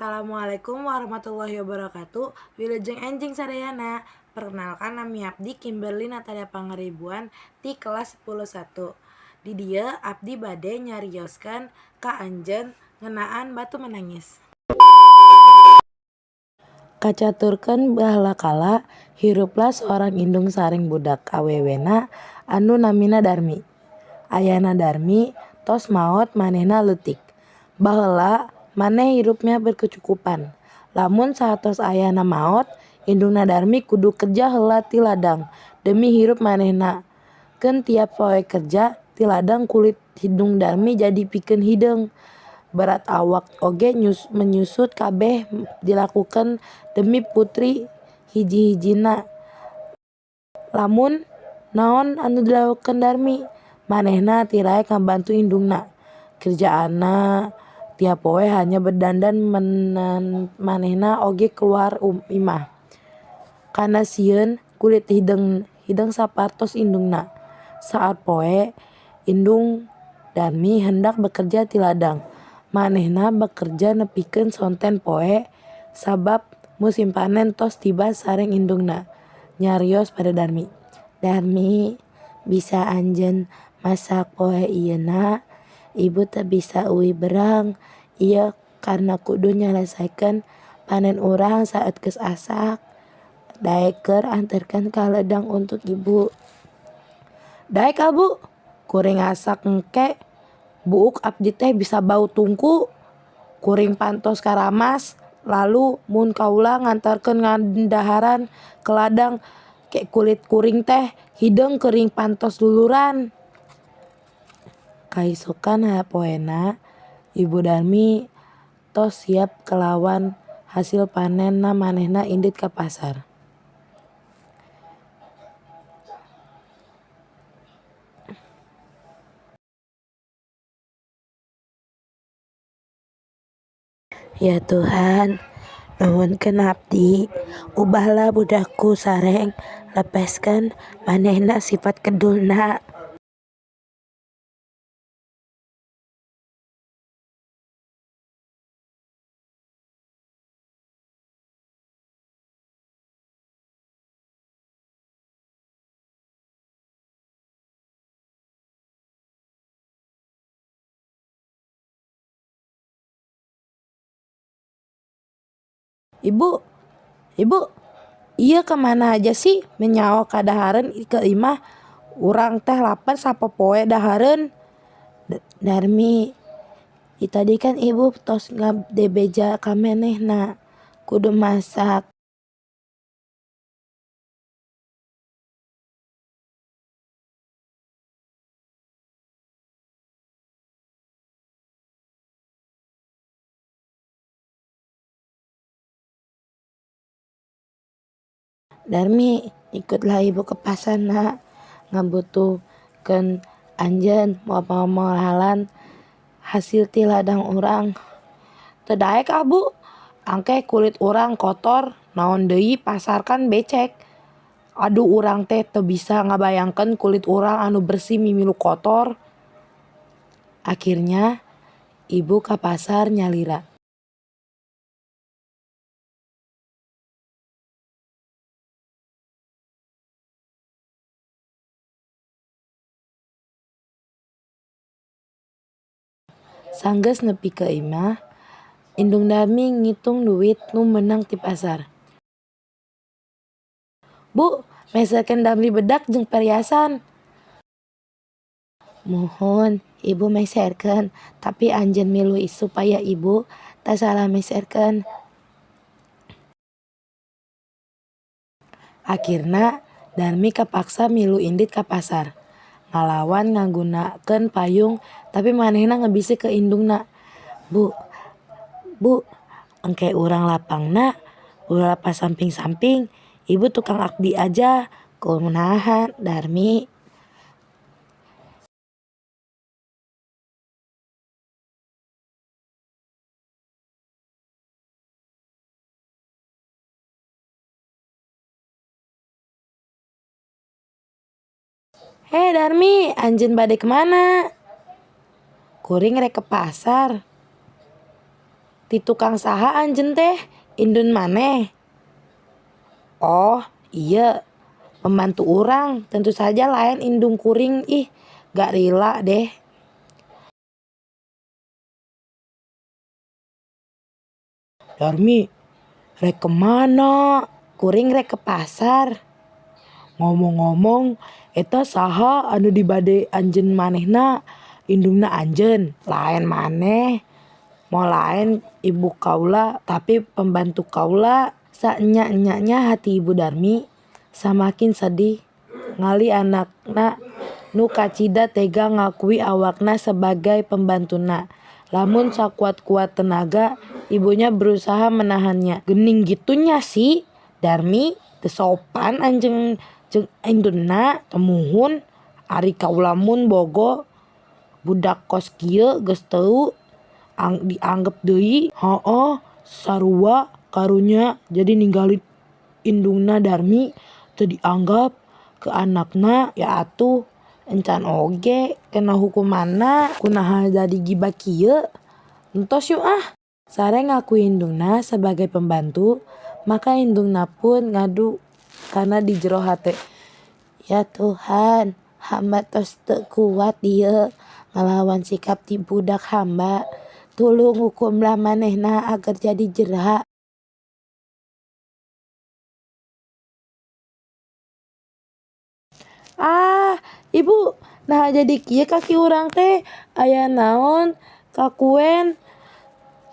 Assalamualaikum warahmatullahi wabarakatuh. Wilujeng enjing sadayana. Perkenalkan, nami abdi Kimberly Natalia Pangaribuan ti kelas 10 1. Di dieu abdi bade nyarioskeun ka anjeun ngeunaan Batu Menangis. Kacaturkeun baheula kala, hiruplah saorang indung sareng budak awewena anu namina Darmi. Ayahna Darmi tos maot manehna leutik. Baheula maneh hirupna berkecukupan. Lamun saatos ayahna maot, indungna Darmi kudu kerja heula ti ladang demi hirup manehna. Keun tiap poe kerja ti ladang kulit hidung Darmi jadi pikeun hideung. Berat awak oge menyusut, kabeh dilakukeun demi putri hiji-hijina. Lamun naon anu dilakukeun Darmi? Manehna tiraek ngabantu indungna. Kerjaanna tiap poe hanya berdandan, manehna oge keluar imah. Kana sieun kulit hideung sapartos indungna. Saat poe indung Darmi hendak bekerja ti ladang. Manehna bekerja nepikeun sonten poe sabab musim panen tos tiba sareng indungna. Nyarios pada Darmi. Darmi, bisa anjeun masak poe ieu na? Ibu teu bisa uih berang. Ieu karna kudu nyelesaikeun panen urang saat geus asak. Daek keur anterkeun ka ladang untuk ibu. Daek ah, Bu, kuring ngasak engke buuk abdi teh bisa bau tungku. Kuring pantos karamas, lalu mun kaula ngantarkeun ngadaharan ke ladang ke kulit kuring teh hideung kering pantos luluran. Kaisukan poena, ibu Darmi tos siap kalawan hasil panenna manehna indit ka pasar. Ya Tuhan, nuhunkeun abdi, ubahlah budakku sareng lepaskeun manehna sifat kedulna. Ibu, ibu, ieu kamana aja sih menyaho kadahareun ke imah? Urang teh lapar sapopoe dahareun. Darmi, tadi kan ibu tos ngabeja ka manehna kudu masak. Darmi, ikutlah ibu ke pasar na, ngabutuhkeun anjeun moal-moalan hasil ti ladang urang. Teu daek ah, Bu, angke kulit urang kotor naon deui pasar kan becek. Aduh, urang teh teu bisa ngabayangkeun kulit urang anu bersih mimilu kotor. Akhirnya ibu ka pasar nyalira. Sanggeus nepi ka imah, indung Darmi ngitung duit nu meunang ti pasar. Bu, meserkeun Darmi bedak jeung perhiasan. Muhun, ibu meserkeun, tapi anjeun milu supaya ibu tasalah meserkeun. Akhirna Darmi kapaksa milu indit ka pasar. Ngalawan ngagunakeun payung tapi manehna ngebisik ka indungna. Bu, bu, engke urang lapangna ulah pasamping-samping, ibu tukang abdi aja. Kumaha Darmi? Hei Darmi, anjeun bade kamana? Kuring rek ke pasar. Ti tukang saha anjeun teh? Indung maneh? Oh ieu pembantu urang tentu saja lain indung kuring ih gak rila deh. Darmi rek kemana? Kuring rek ke pasar. Ngomong-ngomong eta saha anu dibade anjeun manehna indungna anjeun lain maneh moal lain ibu kaula tapi pembantu kaula. Saenya-enyanya hati ibu Darmi samakin sedih ngali anakna nu kacida tega ngakui awakna sebagai pembantuna. Lamun sakuat-kuat tenaga ibunya berusaha menahannya. Gening kitu nya si Darmi teu sopan anjeun jeung indungna teu muhun ari kaula mun bogoh budak kos kieu geus teu dianggep deui hooh sarua karunya jadi ninggalin indungna Darmi teu dianggap ke anakna ya atuh encan oge kena hukumanna kunaha jadi gibah kieu entos yuk ah. Sare ngakui indungna sebagai pembantu maka indungna pun ngadu karena di jero hate. Ya Tuhan, hamba tos teu kuat ieu ngalawan sikap ti budak hamba. Tulung hukumlah manehna agar jadi jera. Ah, ibu, nah jadi kieu kaki urang teh aya naon kakuen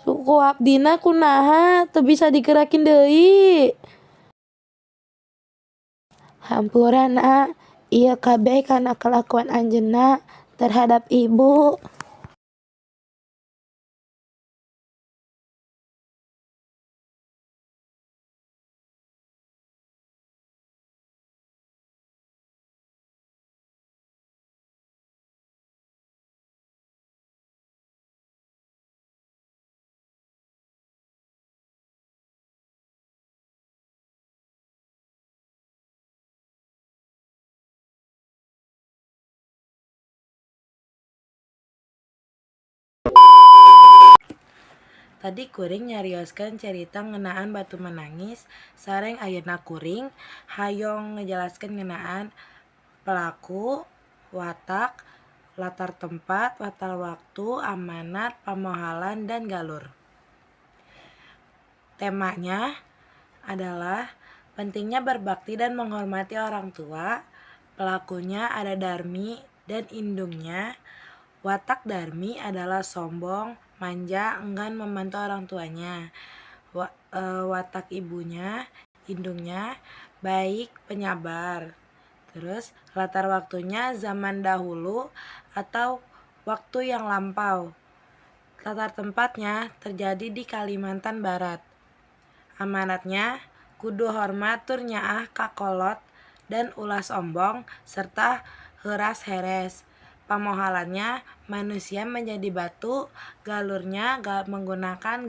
suku abdina kunaha teu bisa digerakin deui. Hampura na, ieu kabeh kana kalakuan anjeunna terhadap ibu. Tadi kuring nyarioskeun carita ngeunaan batu menangis sareng ayeuna kuring hayang ngajelaskeun ngeunaan pelaku, watak, latar tempat, latar waktu, amanat, pamohalan, dan galur. Temanya adalah pentingnya berbakti dan menghormati orang tua. Pelakunya ada Darmi dan indungnya. Watak Darmi adalah sombong, manja, enggan membantu orang tuanya. Watak ibunya, indungnya, baik, penyabar. Terus latar waktunya zaman dahulu atau waktu yang lampau. Latar tempatnya terjadi di Kalimantan Barat. Amanatnya kudu hormat tur nyaah ka kolot dan ulah sombong serta heuras heres. Pamohalannya manusia menjadi batu, galurnya menggunakan